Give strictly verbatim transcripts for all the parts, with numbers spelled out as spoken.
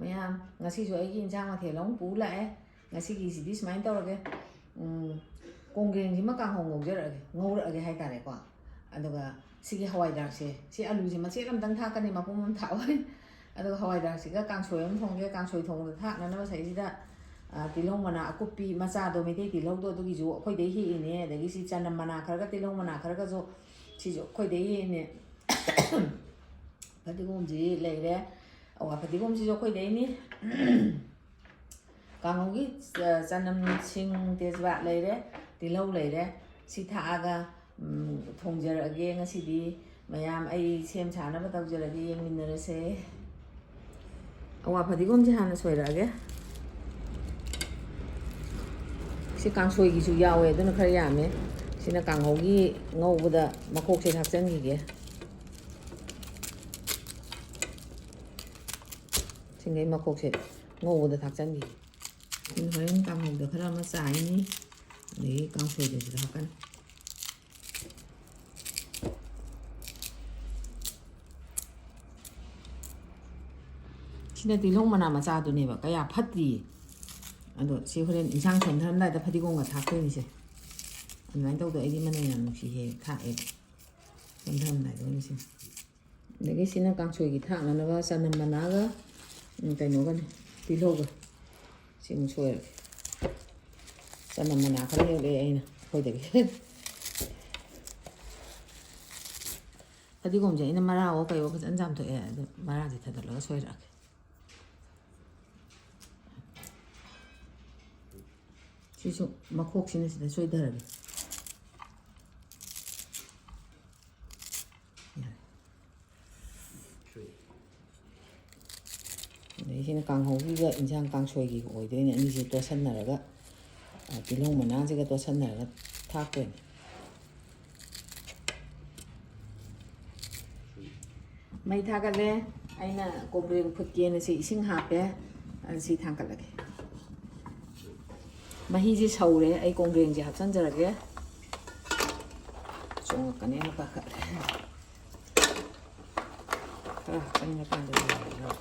ꯃꯌꯥꯝ, ꯉꯁꯤꯁꯨ ꯑꯩꯒꯤ ꯏꯟꯁꯥꯡ ꯃꯊꯦꯜ ꯑꯃꯨꯛ ꯄꯨ ꯂꯥꯛꯑꯦ꯫ ꯉꯁꯤꯒꯤꯁꯤꯗꯤ ꯁꯨꯃꯥꯏꯅ ꯇꯧꯔꯒꯦ, ꯎꯝ, ꯀꯣꯡꯒ꯭ꯔꯦꯡꯁꯤꯃ ꯀꯥꯡꯍꯧ ꯉꯧꯖꯔꯛꯑꯒꯦ, ꯉꯧꯔꯛꯑꯒꯦ ꯍꯥꯏꯇꯥꯔꯦꯀꯣ꯫ ꯑꯗꯨꯒ ꯁꯤꯒꯤ ꯍꯋꯥꯏꯗ꯭ꯔꯥꯛꯁꯦ, ꯁꯤ ꯑꯂꯨꯁꯦ ꯃꯆꯦꯠ ꯑꯃꯇꯪ ꯊꯥꯛꯀꯅꯤ, ꯃꯄꯨꯝ ꯑꯃ ꯊꯥꯛꯑꯣꯏ꯫ ꯑꯗꯨꯒ ꯍꯋꯥꯏꯗ꯭ꯔꯥꯛꯁꯤꯒ ꯀꯥꯡꯁꯣꯏ ꯑꯃ ꯊꯣꯡꯒꯦ꯫ ꯀꯥꯡꯁꯣꯏ ꯊꯣꯡꯕꯗ ꯊꯥꯛꯅꯅꯕ ꯁꯤꯗꯩꯁꯤꯗ, ꯑ, ꯇꯤꯜꯍꯧ ꯃꯅꯥ ꯑꯀꯨꯞꯄꯤ ꯃꯆꯥꯗꯣ, ꯃꯩꯇꯩ ꯇꯤꯜꯍꯧꯗꯣ, ꯑꯗꯨꯒꯤꯁꯨ ꯑꯩꯈꯣꯏꯗꯩ ꯍꯦꯛꯏꯅꯦ꯫ ꯑꯗꯒꯤ ꯁꯤ ꯆꯅꯝ ꯃꯅꯥ ꯈꯔꯒ ꯇꯤꯜꯍꯧ ꯃꯅꯥ ꯈꯔꯒꯁꯨ, ꯁꯤꯁꯨ ꯑꯩꯈꯣꯏꯗꯩ ꯍꯦꯛꯏꯅꯦ꯫ ꯐꯗꯤꯒꯣꯝꯁꯤ ꯂꯩꯔꯦ꯫ ꯑꯋꯥ ꯐꯗꯤꯒꯣꯝꯁꯤꯁꯨ ꯑꯩꯈꯣꯏꯗꯩꯅꯤ꯫ ꯀꯥꯡꯍꯧꯒꯤ, ꯑ, ꯆꯅꯝ, ꯁꯤꯡ, ꯇꯦꯖꯄꯥꯠ ꯂꯩꯔꯦ, ꯇꯤꯜꯍꯧ ꯂꯩꯔꯦ꯫ ꯁꯤ ꯊꯥꯛꯑꯒ, ꯎꯝ, ꯊꯣꯡꯖꯔꯛꯑꯒꯦ ꯉꯁꯤꯗꯤ꯫ ꯃꯌꯥꯝ, ꯑꯩ ꯁꯦꯝ ꯁꯥꯅꯕ ꯇꯧꯖꯔꯒꯦ, ꯌꯦꯡꯃꯤꯟꯅꯔꯁꯦ꯫ ꯑꯋꯥ ꯐꯗꯤꯒꯣꯝꯁꯦ ꯍꯥꯟꯅ ꯁꯣꯏꯔꯛꯑꯒꯦ꯫ ꯁꯤ ꯀꯥꯡꯁꯣꯏꯒꯤꯁꯨ ꯌꯥꯎꯋꯦ, ꯑꯗꯨꯅ ꯈꯔ ꯌꯥꯝꯃꯦ꯫ ꯁꯤꯅ ꯀꯥꯡꯍꯧꯒꯤ ꯉꯧꯕꯗ ꯃꯈꯣꯛꯁꯦ ꯊꯥꯛꯆꯟꯈꯤꯒꯦ꯫ ꯁꯤꯡꯒꯩ ꯃꯈꯣꯛꯁꯦ ꯉꯧꯕꯗ ꯊꯥꯛꯆꯟꯈꯤꯒꯦ꯫ ꯁꯤꯅ ꯍꯣꯔꯦꯟ ꯀꯥꯡꯍꯧꯗ ꯈꯔ ꯑꯃ ꯆꯥꯏꯅꯤ, ꯑꯗꯒꯤ ꯀꯥꯡꯁꯣꯏꯗꯁꯨ ꯍꯥꯞꯀꯅꯤ꯫ ꯁꯤꯅ ꯇꯤꯜꯍꯧ ꯃꯅꯥ ꯃꯆꯥꯗꯨꯅꯦꯕ, ꯀꯌꯥ ꯐꯠꯇ꯭ꯔꯤꯌꯦ꯫ ꯑꯗꯣ ꯁꯤ ꯍꯣꯔꯦꯟ ꯏꯟꯁꯥꯡ ꯁꯣꯟꯊꯔꯝꯗꯥꯏꯗ ꯐꯗꯤꯒꯣꯝꯒ ꯊꯥꯛꯇꯣꯏꯅꯤꯁꯦ꯫ ꯑꯗꯨꯃꯥꯏꯅ ꯇꯧꯗꯣ ꯑꯩꯗꯤ ꯃꯅꯝ ꯌꯥꯝ ꯅꯨꯡꯁꯤ ꯍꯦꯛ ꯊꯥꯛꯑꯦꯕ꯫ ꯁꯣꯟꯊꯔꯝꯗꯥꯏꯗ ꯑꯣꯏꯅ ꯁꯤ꯫ ꯑꯗꯒꯤ ꯁꯤꯅ ꯀꯥꯡꯁꯣꯏꯒꯤ ꯊꯥꯛꯅꯅꯕ ꯆꯅꯝ ꯃꯅꯥꯒ, ꯎꯝ, ꯀꯩꯅꯣꯒꯅꯤ, ꯇꯤꯜꯍꯧꯒ꯫ ꯁꯤ ꯑꯃꯨꯛ ꯁꯣꯏꯔꯒꯦ꯫ ꯆꯅꯝ ꯃꯅꯥ ꯈꯔ ꯍꯦꯛꯂꯛꯑꯦ ꯑꯩꯅ ꯑꯩꯈꯣꯏꯗꯒꯤ꯫ ꯐꯗꯤꯒꯣꯝꯁꯦ ꯑꯩꯅ ꯃꯔꯥꯑꯣ ꯀꯩꯑꯣ ꯐꯖꯅ ꯆꯥꯝꯊꯣꯛꯑꯦ, ꯑꯗꯨ ꯃꯔꯥꯁꯦ ꯊꯥꯗꯠꯂꯒ ꯁꯣꯏꯔꯛꯑꯒꯦ꯫ ꯁꯤꯁꯨ ꯃꯈꯣꯛꯁꯤꯅ ꯁꯤꯗ ꯁꯣꯏꯊꯔꯒꯦ꯫ ꯌꯥꯔꯦ꯫ ꯑꯗꯩ ꯁꯤꯅ ꯀꯥꯡꯍꯧꯒꯤꯒ ꯏꯟꯁꯥꯡ ꯀꯥꯡꯁꯣꯏꯒꯤꯒ ꯑꯣꯏꯗꯣꯏꯅꯦ, ꯑꯅꯤꯁꯦ ꯇꯣꯠꯁꯟꯅꯔꯒ, ꯑ, ꯇꯤꯜꯍꯧ ꯃꯅꯥꯁꯤꯒ ꯇꯣꯠꯁꯟꯅꯔꯒ ꯊꯥꯛꯇꯣꯏꯅꯦ꯫ ꯃꯩ ꯊꯥꯒꯠꯂꯦ꯫ ꯑꯩꯅ ꯀꯣꯡꯒ꯭ꯔꯦꯡ ꯐꯨꯠꯀꯦꯅ ꯁꯤ ꯏꯁꯤꯡ ꯍꯥꯞꯄꯦ꯫ ꯑꯗ ꯁꯤ ꯊꯥꯡꯒꯠꯂꯒꯦ꯫ ꯃꯍꯤꯁꯤ ꯁꯧꯔꯦ꯫ ꯑꯩ ꯀꯣꯡꯒ꯭ꯔꯦꯡꯁꯦ ꯍꯥꯞꯆꯤꯟꯖꯔꯒꯦ꯫ ꯆꯣꯡꯉꯛꯀꯅꯦꯅ ꯄꯥꯈꯠꯂꯦ꯫ ꯈꯔ ꯍꯥꯞꯆꯤꯟꯕ ꯀꯥꯟꯗ ꯌꯥꯔꯦ꯫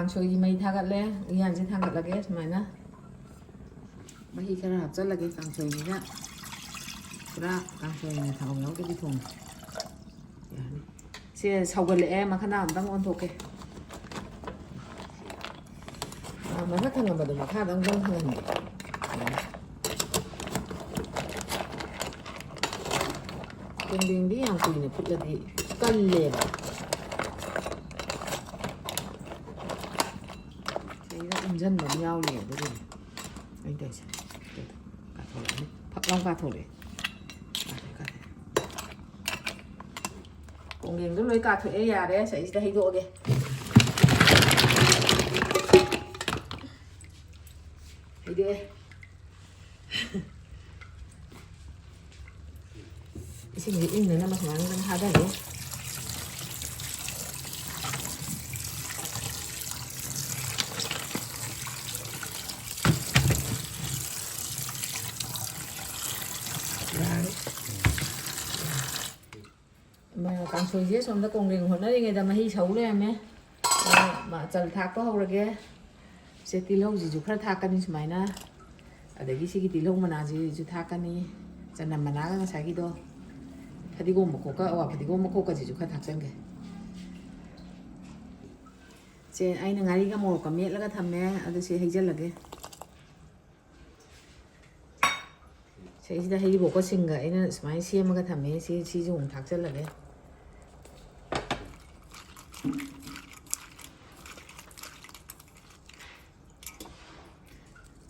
ꯀꯥꯡꯁꯣꯏꯒꯤ ꯃꯩ ꯊꯥꯒꯠꯂꯦ꯫ ꯎꯌꯥꯟꯁꯦ ꯊꯥꯡꯒꯠꯂꯒꯦ ꯁꯨꯃꯥꯏꯅ꯫ ꯃꯍꯤ ꯈꯔ ꯍꯥꯞꯆꯜꯂꯒꯦ꯫ ꯀꯥꯡꯁꯣꯏꯁꯤꯅ ꯄꯨꯔꯥ ꯀꯥꯡꯁꯣꯏꯅ ꯊꯥꯎ ꯌꯥꯎꯗꯕꯤ ꯊꯣꯡꯉꯦ꯫ ꯌꯥꯅꯤ꯫ ꯁꯦ ꯁꯧꯒꯠꯂꯛꯑꯦ꯫ ꯃꯈꯥ ꯑꯝꯇꯪ ꯑꯣꯟꯊꯣꯛꯀꯦ꯫ ꯑ, ꯃꯊꯛ ꯊꯪꯉꯝꯕꯗꯣ ꯃꯈꯥꯗ ꯑꯃꯨꯛꯇꯪ ꯊꯪꯍꯟꯒꯦ꯫ ꯀꯣꯡꯒ꯭ꯔꯦꯡꯗꯤ ꯌꯥꯝ ꯀꯨꯏꯅ ꯐꯨꯠꯂꯗꯤ ꯀꯜꯂꯦꯕ꯫ ꯁꯤꯗ ꯎꯝꯖꯟꯕ ꯑꯃ ꯌꯥꯎꯔꯤꯌꯦ ꯑꯗꯨꯒꯤꯅꯦ꯫ ꯑꯩꯅ ꯇꯧꯔꯤꯁꯦ꯫ ꯀꯥꯊꯣꯔꯛꯑꯅꯤ꯫ ꯐꯛ ꯂꯥꯎ ꯀꯥꯊꯣꯔꯛꯑꯦ꯫ ꯀꯥꯊꯣꯛꯑꯦ, ꯀꯥꯊꯣꯛꯑꯦ꯫ ꯀꯣꯡꯒ꯭ꯔꯦꯡꯗꯣ ꯂꯣꯏ ꯀꯥꯊꯣꯛꯑꯦ, ꯌꯥꯔꯦ꯫ ꯁꯤꯗꯩꯁꯤꯗ ꯍꯩꯗꯣꯛꯑꯒꯦ꯫ ꯍꯩꯗꯣꯛꯑꯦ꯫ ꯏꯁꯤꯡꯁꯦ ꯏꯪꯅꯅꯕ ꯁꯨꯃꯥꯏꯅ ꯑꯗꯨꯝ ꯊꯥꯗꯔꯦ꯫ ꯌꯥꯔꯦ꯫ ꯃ-, ꯀꯥꯡꯁꯣꯏꯁꯦ ꯁꯣꯝꯗ ꯀꯣꯡꯒ꯭ꯔꯦꯡ ꯍꯣꯠꯅꯔꯤꯉꯩꯗ ꯃꯍꯤ ꯁꯧ ꯂꯩꯔꯝꯃꯦ꯫ ꯑꯗꯣ ꯃꯆꯜ ꯊꯥꯛꯄ ꯍꯧꯔꯒꯦ꯫ ꯁꯦ ꯇꯤꯜꯍꯧꯁꯤꯁꯨ ꯈꯔ ꯊꯥꯛꯀꯅꯤ ꯁꯨꯃꯥꯏꯅ꯫ ꯑꯗꯒꯤ ꯁꯤꯒꯤ ꯇꯤꯜꯍꯧ ꯃꯅꯥꯁꯤꯁꯨ ꯊꯥꯛꯀꯅꯤ꯫ ꯆꯅꯝ ꯃꯅꯥꯒ ꯉꯁꯥꯏꯒꯤꯗꯣ꯫ ꯐꯗꯤꯒꯣꯝ ꯃꯈꯣꯛꯀ, ꯑꯋꯥ ꯐꯗꯤꯒꯣꯝ ꯃꯈꯣꯛꯀꯁꯤꯁꯨ ꯈꯔ ꯊꯥꯛꯆꯟꯒꯦ꯫ ꯁꯦ ꯑꯩꯅ ꯉꯥꯔꯤꯒ ꯃꯣꯔꯣꯛꯀ ꯃꯦꯠꯂꯒ ꯊꯝꯃꯦ꯫ ꯑꯗꯨ ꯁꯤ ꯍꯩꯖꯜꯂꯒꯦ꯫ ꯁꯤꯁꯤꯗ ꯍꯩꯔꯤꯕꯣꯛꯀ ꯁꯤꯡꯒ ꯑꯩꯅ ꯁꯨꯃꯥꯏꯅ ꯁꯦꯝꯃꯒ ꯊꯝꯃꯦ꯫ ꯁꯤ, ꯁꯤꯁꯨ ꯑꯃꯨꯛ ꯊꯥꯛꯆꯜꯂꯒꯦ꯫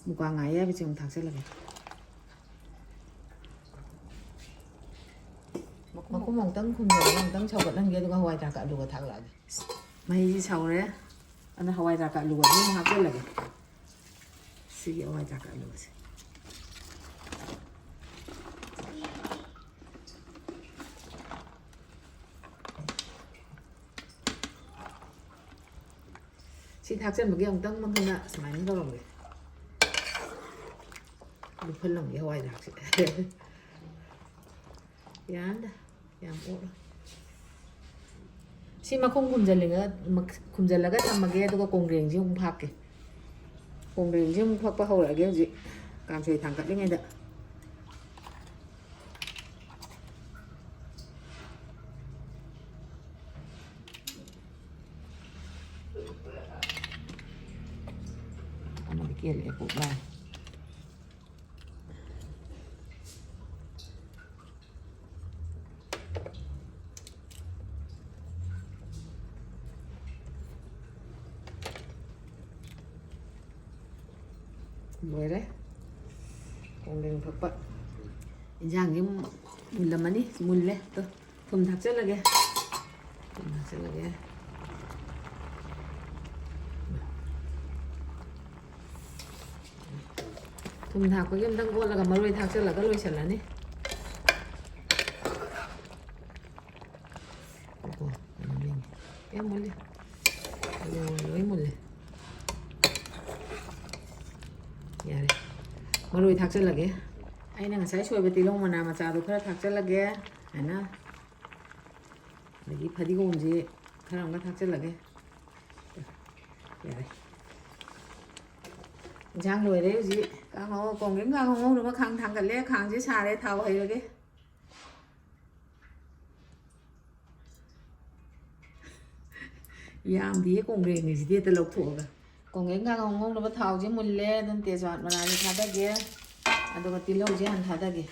ꯃꯨꯀꯥ ꯉꯥ ꯑꯌꯥꯏꯕꯁꯦ ꯑꯃꯨꯛ ꯊꯥꯛꯆꯜꯂꯒꯦ꯫ ꯃꯈꯨꯝ ꯑꯃꯨꯛꯇꯪ ꯈꯨꯝꯖꯤꯜꯂꯒ ꯑꯃꯨꯛꯇꯪ ꯁꯧꯒꯠꯍꯟꯒꯦ, ꯑꯗꯨꯒ ꯍꯋꯥꯏ ꯊ꯭ꯔꯥꯛꯀ ꯑꯂꯨꯒ ꯊꯥꯛꯂꯛꯑꯒꯦ꯫ ꯃꯍꯤꯁꯤ ꯁꯧꯔꯦ꯫ ꯑꯗꯨꯅ ꯍꯋꯥꯏ ꯊ꯭ꯔꯥꯛꯀ ꯑꯂꯨꯒ ꯑꯗꯨꯝ ꯍꯥꯞꯆꯜꯂꯒꯦ꯫ ꯁꯤꯒꯤ ꯍꯋꯥꯏ ꯊ꯭ꯔꯥꯛꯀ ꯑꯂꯨꯒꯁꯦ꯫ ꯁꯤ ꯊꯥꯛꯆꯟꯕꯒꯤ ꯑꯃꯨꯛꯇꯪ ꯃꯈꯜꯅ ꯁꯨꯃꯥꯏꯅ ꯇꯧꯔꯝꯒꯦ꯫ ꯂꯨꯞꯍꯜꯂꯝꯒꯦ ꯍꯋꯥꯏ ꯊ꯭ꯔꯥꯛꯁꯦ꯫ ꯌꯥꯔꯅꯤꯗ, ꯌꯥꯝ ꯑꯣꯠꯂꯣ꯫ ꯁꯤ ꯃꯈꯨꯝ ꯈꯨꯝꯖꯤꯜꯂꯒ, ꯈꯨꯝꯖꯤꯜꯂꯒ ꯊꯝꯃꯒꯦ, ꯑꯗꯨꯒ ꯀꯣꯡꯒ꯭ꯔꯦꯡꯁꯤ ꯑꯃꯨꯛ ꯐꯥꯛꯀꯦ꯫ ꯀꯣꯡꯒ꯭ꯔꯦꯡꯁꯤ ꯑꯃꯨꯛ ꯐꯛꯄ ꯍꯧꯔꯛꯑꯒꯦ ꯍꯧꯖꯤꯛ, ꯀꯥꯡꯁꯣꯏ ꯊꯥꯡꯀꯠꯂꯤꯉꯩꯗ꯫ ꯑꯃꯗꯤ ꯀꯦꯜꯂꯛꯑꯦ ꯄꯨꯛ ꯂꯥꯎ꯫ ꯂꯣꯏꯔꯦ꯫ ꯀꯣꯡꯒ꯭ꯔꯦꯡ ꯐꯛꯄ꯫ ꯏꯟꯖꯥꯡꯁꯦ ꯃꯨꯜꯂꯝꯃꯅꯤ꯫ ꯃꯨꯜꯂꯦ꯫ ꯇꯣ, ꯊꯨꯝ ꯊꯥꯛꯆꯜꯂꯒꯦ꯫ ꯊꯨꯝ ꯊꯥꯛꯆꯜꯂꯒꯦ꯫ ꯊꯨꯝ ꯊꯥꯛꯄꯒꯤ ꯑꯝꯇꯪ ꯑꯣꯠꯂꯒ ꯃꯔꯣꯏ ꯊꯥꯛꯆꯜꯂꯒ ꯂꯣꯏꯁꯜꯂꯅꯤ꯫ ꯑꯣ, ꯌꯥꯝ ꯃꯨꯜꯂꯦ꯫ ꯂꯣꯏ, ꯂꯣꯏ ꯃꯨꯜꯂꯦ꯫ ꯌꯥꯔꯦ꯫ ꯃꯔꯣꯏ ꯊꯥꯛꯆꯜꯂꯒꯦ꯫ ꯑꯩꯅ ꯉꯁꯥꯏ ꯁꯣꯏꯕ ꯇꯤꯜꯍꯧ ꯃꯅꯥ ꯃꯆꯥꯗꯣ ꯈꯔ ꯊꯥꯛꯆꯜꯂꯒꯦ꯫ ꯁꯨꯃꯥꯏꯅ꯫ ꯑꯗꯒꯤ ꯐꯗꯤꯒꯣꯝꯁꯦ ꯈꯔ ꯑꯃꯒ ꯊꯥꯛꯆꯜꯂꯒꯦ꯫ ꯌꯥꯔꯦ꯫ ꯏꯟꯁꯥꯡ ꯂꯣꯏꯔꯦ ꯍꯧꯖꯤꯛ꯫ ꯀꯥꯡꯍꯧ, ꯀꯣꯡꯒ꯭ꯔꯦꯡ ꯀꯥꯡꯍꯧ ꯉꯧꯅꯕ ꯈꯥꯡ ꯊꯥꯡꯒꯠꯂꯦ꯫ ꯈꯥꯡꯁꯦ ꯁꯥꯔꯦ, ꯊꯥꯎ ꯍꯩꯔꯒꯦ꯫ ꯌꯥꯝꯗꯤꯌꯦ ꯀꯣꯡꯒ꯭ꯔꯦꯡꯅꯤꯁꯤꯗꯤ ꯍꯦꯛꯇ ꯂꯧꯊꯣꯛꯑꯒ꯫ ꯀꯣꯡꯒ꯭ꯔꯦꯡ ꯀꯥꯡꯍꯧ ꯉꯧꯅꯕ ꯊꯥꯎꯁꯦ ꯃꯨꯜꯂꯦ, ꯑꯗꯨꯅ ꯇꯦꯖꯄꯥꯠ ꯃꯅꯥꯁꯦ ꯊꯥꯗꯒꯦ꯫ ꯑꯗꯨꯒ ꯇꯤꯜꯍꯧꯁꯦ ꯍꯥꯟꯅ ꯊꯥꯗꯒꯦ꯫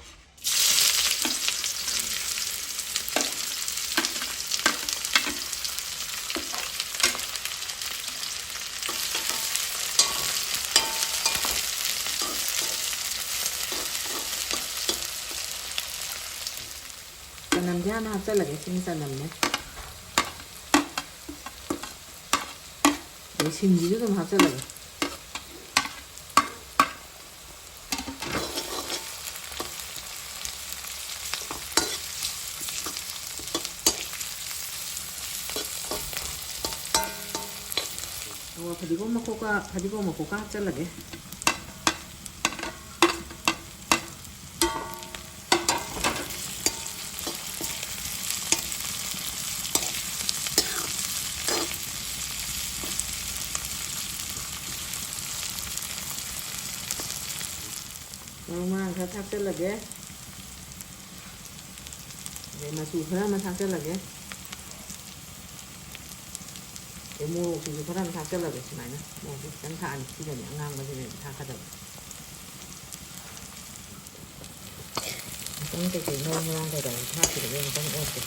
ꯆꯅꯝꯁꯦ ꯍꯥꯟꯅ ꯍꯥꯞꯆꯜꯂꯒꯦ꯫ ꯁꯤꯅ ꯆꯅꯝꯅꯦ꯫ ꯑꯗꯩ ꯁꯤꯡꯁꯤꯁꯨ ꯑꯗꯨꯝ ꯍꯥꯞꯆꯜꯂꯒꯦ꯫ ꯑꯗꯨꯒ ꯐꯗꯤꯒꯣꯝ ꯃꯀꯨꯞꯀ, ꯐꯗꯤꯒꯣꯝ ꯃꯀꯨꯞꯀ ꯍꯥꯞꯆꯜꯂꯒꯦ꯫ ꯃꯔꯨ ꯃꯔꯥꯡ ꯈꯔ ꯊꯥꯛꯆꯜꯂꯒꯦ꯫ ꯑꯗꯩ ꯃꯆꯨ ꯈꯔ ꯑꯃ ꯊꯥꯛꯆꯜꯂꯒꯦ꯫ ꯑꯗꯩ ꯃꯣꯔꯣꯛꯇꯨꯁꯨ ꯈꯔ ꯑꯃ ꯊꯥꯛꯆꯜꯂꯒꯦ꯫ ꯁꯨꯃꯥꯏꯅ ꯃꯣꯔꯣꯛꯁꯦ ꯈꯤꯇꯪ ꯊꯥꯛꯑꯅꯤ꯫ ꯁꯤꯗꯅꯦ ꯑꯉꯥꯡꯕꯁꯤꯅꯦ ꯊꯥꯛꯀꯗꯕ꯫ ꯉꯥꯛꯇꯪ ꯀꯩꯀꯩ ꯃꯔꯨ ꯃꯔꯥꯡ ꯀꯩꯀꯥ ꯊꯥꯛꯈꯤꯕꯒꯤ ꯉꯥꯛꯇꯪ ꯑꯣꯠꯀꯦ꯫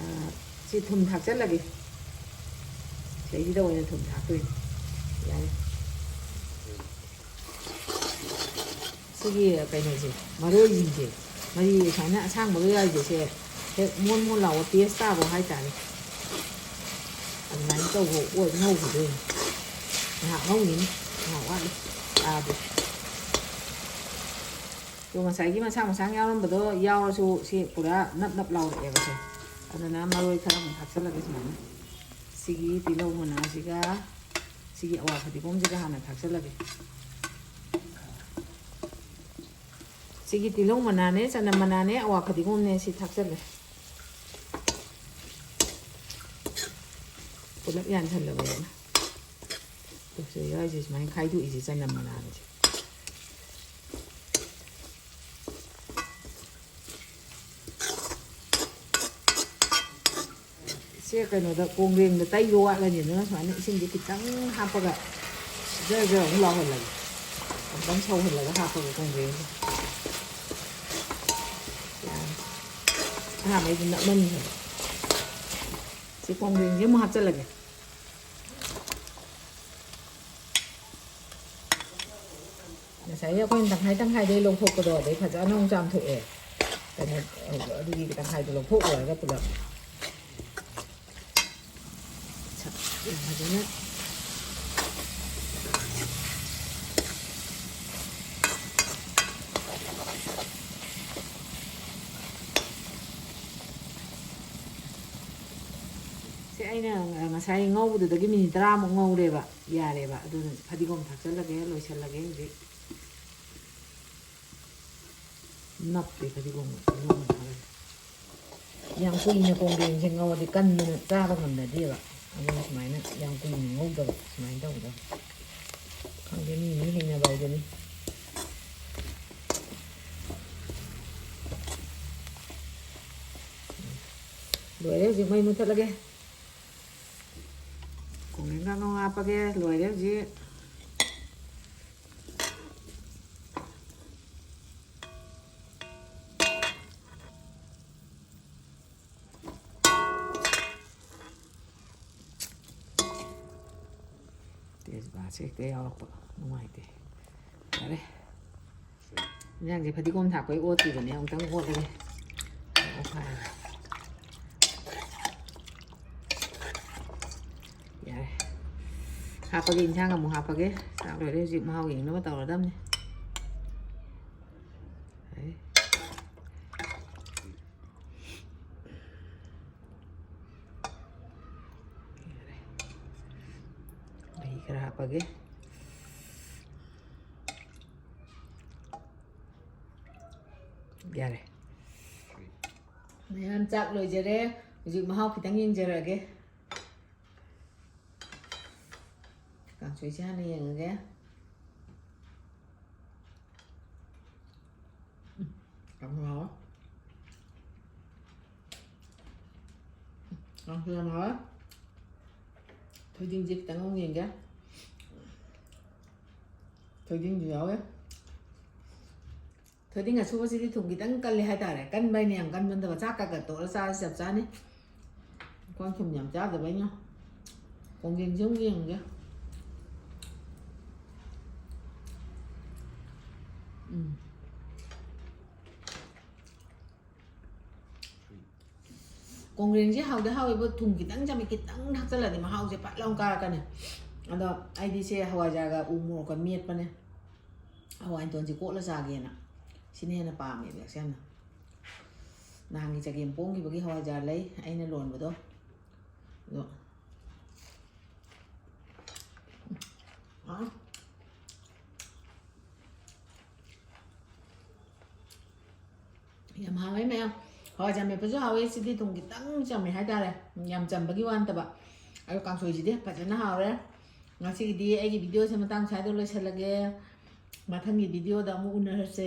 ꯑꯥ, ꯁꯤ ꯊꯨꯝ ꯊꯥꯛꯆꯜꯂꯒꯦ꯫ ꯁꯤꯗꯩꯁꯤꯗ ꯑꯣꯏꯅ ꯊꯨꯝ ꯊꯥꯛꯇꯣꯏꯅꯤ꯫ ꯌꯥꯔꯦ꯫ ꯁꯤꯒꯤ ꯀꯩꯅꯣꯁꯦ, ꯃꯔꯣꯏꯁꯤꯡꯁꯦ, ꯃꯔꯤ ꯁꯨꯃꯥꯏꯅ ꯑꯁꯥꯡꯕꯒ ꯌꯥꯎꯔꯤꯁꯦ, ꯁꯦ ꯍꯦꯛ ꯃꯣꯟ ꯃꯣꯟ ꯂꯥꯎꯕ ꯇꯦꯁ ꯇꯥꯕ ꯍꯥꯏꯇꯥꯔꯦ꯫ ꯑꯗꯨꯃꯥꯏꯅ ꯇꯧꯕ ꯑꯣꯏ ꯉꯧꯈꯤꯗꯣꯏꯅꯤ꯫ ꯉꯥꯏꯍꯥꯛ ꯉꯧꯈꯤꯅꯤ, ꯉꯥꯏꯍꯥꯛ ꯋꯥꯠꯂꯤ꯫ ꯇꯥꯗꯦ꯫ ꯑꯗꯣ ꯉꯁꯥꯏꯒꯤ ꯃꯁꯥꯡ ꯃꯁꯥꯡ ꯌꯥꯎꯔꯝꯕꯗꯣ ꯌꯥꯎꯔꯁꯨ ꯁꯤ ꯄꯨꯔꯥ ꯅꯞ ꯅꯞ ꯂꯥꯎꯔꯛꯑꯦꯕ ꯁꯦ꯫ ꯑꯗꯨꯅ ꯃꯔꯣꯏ ꯈꯔ ꯑꯃꯨꯛ ꯊꯥꯛꯆꯜꯂꯒꯦ ꯁꯨꯃꯥꯏꯅ꯫ ꯁꯤꯒꯤ ꯇꯤꯜꯍꯧ ꯃꯅꯥꯁꯤꯒ ꯁꯤꯒꯤ ꯑꯋꯥ ꯐꯗꯤꯒꯣꯝꯁꯤꯒ ꯍꯥꯟꯅ ꯊꯥꯛꯆꯜꯂꯒꯦ꯫ ꯁꯤꯒꯤ ꯇꯤꯜꯍꯧ ꯃꯅꯥꯅꯦ, ꯆꯅꯝ ꯃꯅꯥꯅꯦ, ꯑꯋꯥ ꯐꯗꯤꯒꯣꯝꯅꯦ, ꯁꯤ ꯊꯥꯛꯆꯜꯂꯦ꯫ ꯄꯨꯂꯞ ꯌꯥꯟꯁꯜꯂꯕꯅꯤꯅ꯫ ꯇꯧꯁꯦ ꯌꯥꯏꯁꯦ ꯁꯨꯃꯥꯏꯅ ꯈꯥꯏꯗꯣꯛꯏꯁꯦ ꯆꯅꯝ ꯃꯅꯥꯅꯤꯁꯦ꯫ ꯁꯦ ꯀꯩꯅꯣꯗ ꯀꯣꯡꯒ꯭ꯔꯦꯡꯗ ꯇꯩꯕ ꯋꯥꯠꯂꯅꯤ, ꯑꯗꯨꯅ ꯁꯨꯃꯥꯏꯅ ꯏꯁꯤꯡꯁꯦ ꯈꯤꯇꯪ ꯍꯥꯞꯄꯒ ꯖꯔ ꯖꯔ ꯑꯃꯨꯛ ꯂꯥꯎꯍꯜꯂꯒꯦ꯫ ꯑꯃꯨꯛꯇꯪ ꯁꯧꯍꯜꯂꯒ ꯍꯥꯞꯄꯒ ꯀꯣꯡꯒ꯭ꯔꯦꯡꯁꯦ꯫ ꯌꯥꯔꯦ꯫ ꯑꯍꯥꯟꯕꯩꯗꯤ ꯅꯞꯃꯟꯈ꯭ꯔꯦ꯫ ꯁꯤ ꯀꯣꯡꯒ꯭ꯔꯦꯡꯁꯦ ꯑꯃꯨꯛ ꯍꯥꯞꯆꯜꯂꯒꯦ꯫ ꯉꯁꯥꯏꯒꯤ ꯑꯩꯈꯣꯏꯅ ꯇꯪꯈꯥꯏ ꯇꯪꯈꯥꯏꯗꯩ ꯂꯧꯊꯣꯛꯄꯗꯣ ꯑꯗꯩ ꯐꯖꯅ ꯑꯃꯨꯛ ꯆꯥꯝꯊꯣꯛꯑꯦ꯫ ꯀꯩꯅꯣ, ꯑꯗꯨꯒꯤ ꯇꯪꯈꯥꯏꯗꯣ ꯂꯧꯊꯣꯛ ꯂꯣꯏꯔꯒ ꯄꯨꯂꯞ ꯐꯖꯅ꯫ ꯁꯤ ꯑꯩꯅ ꯉꯁꯥꯏ ꯉꯧꯕꯗꯨꯗꯒꯤ ꯃꯤꯅꯤꯠ ꯇꯔꯥꯃꯨꯛ ꯉꯧꯔꯦꯕ, ꯌꯥꯔꯦꯕ꯫ ꯑꯗꯨꯅ ꯐꯗꯤꯒꯣꯝ ꯊꯥꯛꯆꯜꯂꯒꯦ, ꯂꯣꯏꯁꯜꯂꯒꯦ ꯍꯧꯖꯤꯛ꯫ ꯅꯞꯄꯦ ꯐꯗꯤꯒꯣꯝ ꯉꯧꯕ ꯃꯥꯜꯂꯦ꯫ ꯌꯥꯝ ꯀꯨꯏꯅ ꯀꯣꯡꯒ꯭ꯔꯦꯡꯁꯦ ꯉꯧꯔꯗꯤ ꯀꯟꯗꯅ ꯆꯥꯕ ꯉꯝꯅꯗꯦꯕ꯫ ꯑꯗꯨꯅ ꯁꯨꯃꯥꯏꯅ ꯌꯥꯝ ꯀꯨꯏꯅ ꯉꯧꯗꯕ ꯁꯨꯃꯥꯏꯅ ꯇꯧꯒꯗꯕ꯫ ꯈꯪꯗꯦ, ꯃꯤ ꯃꯤ ꯍꯩꯅꯕ ꯍꯥꯏꯗꯨꯅꯤ꯫ ꯂꯣꯏꯔꯦ, ꯍꯧꯖꯤꯛ ꯃꯩ ꯃꯨꯊꯠꯂꯒꯦ꯫ ꯀꯣꯡꯒ꯭ꯔꯦꯡ ꯀꯥꯡꯉꯧ ꯍꯥꯞꯄꯒꯦ꯫ ꯂꯣꯏꯔꯦ ꯍꯧꯖꯤꯛ꯫ ꯇꯦꯖꯄꯥꯠꯁꯦ ꯍꯦꯛꯇ ꯌꯥꯎꯔꯛꯄ ꯅꯨꯡꯉꯥꯏꯇꯦ꯫ ꯌꯥꯔꯦ꯫ ꯏꯟꯖꯥꯡꯁꯦ ꯐꯗꯤꯒꯣꯝ ꯊꯥꯛꯄꯩ ꯑꯣꯠꯇ꯭ꯔꯤꯕꯅꯦ, ꯑꯃꯨꯛꯇꯪ ꯑꯣꯠꯂꯒꯦ꯫ ꯑꯣ, ꯐꯔꯦ꯫ ꯌꯥꯔꯦ꯫ ꯍꯥꯞꯄꯒꯦ, ꯏꯟꯁꯥꯡ ꯑꯃꯨꯛ ꯍꯥꯞꯄꯒꯦ꯫ ꯆꯥꯛ ꯂꯣꯏꯔꯦ, ꯍꯧꯖꯤꯛ ꯃꯍꯥꯎ ꯌꯦꯡꯅꯕ ꯇꯧꯔꯗꯝꯅꯤ꯫ ꯌꯥꯔꯦ꯫ ꯃꯍꯤ ꯈꯔ ꯍꯥꯞꯄꯒꯦ꯫ ꯌꯥꯔꯦ꯫ ꯃꯌꯥꯝ, ꯆꯥꯛ ꯂꯣꯏꯖꯔꯦ꯫ ꯍꯧꯖꯤꯛ ꯃꯍꯥꯎ ꯈꯤꯇꯪ ꯌꯦꯡꯖꯔꯛꯑꯒꯦ꯫ ꯀꯥꯡꯁꯣꯏꯁꯦ ꯍꯥꯟꯅ ꯌꯦꯡꯉꯒꯦ꯫ ꯎꯝ, ꯌꯥꯝ ꯍꯥꯎꯋꯦ꯫ ꯀꯥꯡꯁꯣꯏ ꯌꯥꯝ ꯍꯥꯎꯋꯦ꯫ ꯊꯣꯏꯗꯤꯡꯁꯦ ꯈꯤꯇꯪ ꯑꯃꯨꯛ ꯌꯦꯡꯒꯦ꯫ ꯊꯣꯏꯗꯤꯡꯁꯨ ꯌꯥꯎꯋꯦ꯫ ꯊꯣꯏꯗꯤꯡ ꯑꯁꯨꯕꯁꯤꯗꯤ ꯊꯨꯝ ꯈꯤꯇꯪ ꯀꯜꯂꯦ ꯍꯥꯏꯇꯥꯔꯦ꯫ ꯀꯟꯕ ꯍꯥꯏꯅ ꯌꯥꯝ ꯀꯟꯕ ꯅꯠꯇꯕ, ꯆꯥꯛ ꯀꯛꯀ ꯇꯣꯠꯂ ꯆꯥꯔꯁꯨ ꯆꯞ ꯆꯥꯅꯤ꯫ ꯑꯩꯈꯣꯏ ꯊꯨꯝ ꯌꯥꯝ ꯆꯥꯗꯕ ꯑꯩꯅ꯫ ꯀꯣꯡꯒ꯭ꯔꯦꯡꯁꯦ ꯑꯃꯨꯛ ꯌꯦꯡꯒꯦ꯫ ꯎꯝ꯫ ꯀꯣꯡꯒ꯭ꯔꯦꯡꯁꯦ ꯍꯥꯎꯗꯤ ꯍꯥꯎꯋꯦꯕ, ꯊꯨꯝ ꯈꯤꯇꯪ ꯆꯝꯃꯦ, ꯈꯤꯇꯪ ꯊꯥꯛꯆꯜꯂꯗꯤ ꯃꯍꯥꯎꯁꯦ ꯐꯠ ꯂꯥꯎ ꯀꯥꯔꯛꯀꯅꯤ꯫ ꯑꯗꯣ ꯑꯩꯗꯤ ꯁꯦ ꯍꯋꯥꯏꯖꯥꯔꯒ ꯎ ꯃꯣꯔꯣꯛꯀ ꯃꯦꯠꯄꯅꯦ꯫ ꯍꯋꯥꯏ ꯃꯇꯣꯟꯁꯦ ꯀꯣꯠꯂ ꯆꯥꯒꯦꯅ꯫ ꯁꯤꯅ ꯍꯦꯟꯅ ꯄꯥꯝꯃꯦꯕ ꯌꯥꯝꯅ꯫ ꯅꯍꯥꯟꯒꯤ ꯆꯒꯦꯝ ꯄꯣꯝꯈꯤꯕꯒꯤ ꯍꯋꯥꯏꯖꯥꯔ ꯂꯩ ꯑꯩꯅ ꯂꯣꯟꯕꯗꯣ꯫ ꯑꯗꯣ, ꯑ, ꯌꯥꯝ ꯍꯥꯎꯋꯦ ꯃꯌꯥꯝ꯫ ꯍꯋꯥꯏꯖꯥꯔ ꯃꯦꯠꯄꯁꯨ ꯍꯥꯎꯋꯦ꯫ ꯁꯤꯗꯤ ꯊꯨꯝ ꯈꯤꯇꯪ ꯆꯝꯃꯦ ꯍꯥꯏꯇꯥꯔꯦ, ꯌꯥꯝ ꯆꯝꯕꯒꯤ ꯋꯥ ꯅꯠꯇꯕ꯫ ꯑꯗꯣ ꯀꯥꯡꯁꯣꯏꯁꯤꯗꯤ ꯐꯖꯅ ꯍꯥꯎꯔꯦ꯫ ꯉꯁꯤꯒꯤꯗꯤ ꯑꯩꯒꯤ ꯚꯤꯗꯤꯑꯣꯁꯦ ꯃꯇꯥꯡ ꯁ꯭ꯋꯥꯏꯗ ꯂꯣꯏꯁꯤꯜꯂꯒꯦ꯫ ꯃꯊꯪꯒꯤ ꯚꯤꯗꯤꯑꯣꯗ ꯑꯃꯨꯛ ꯎꯅꯔꯁꯦ꯫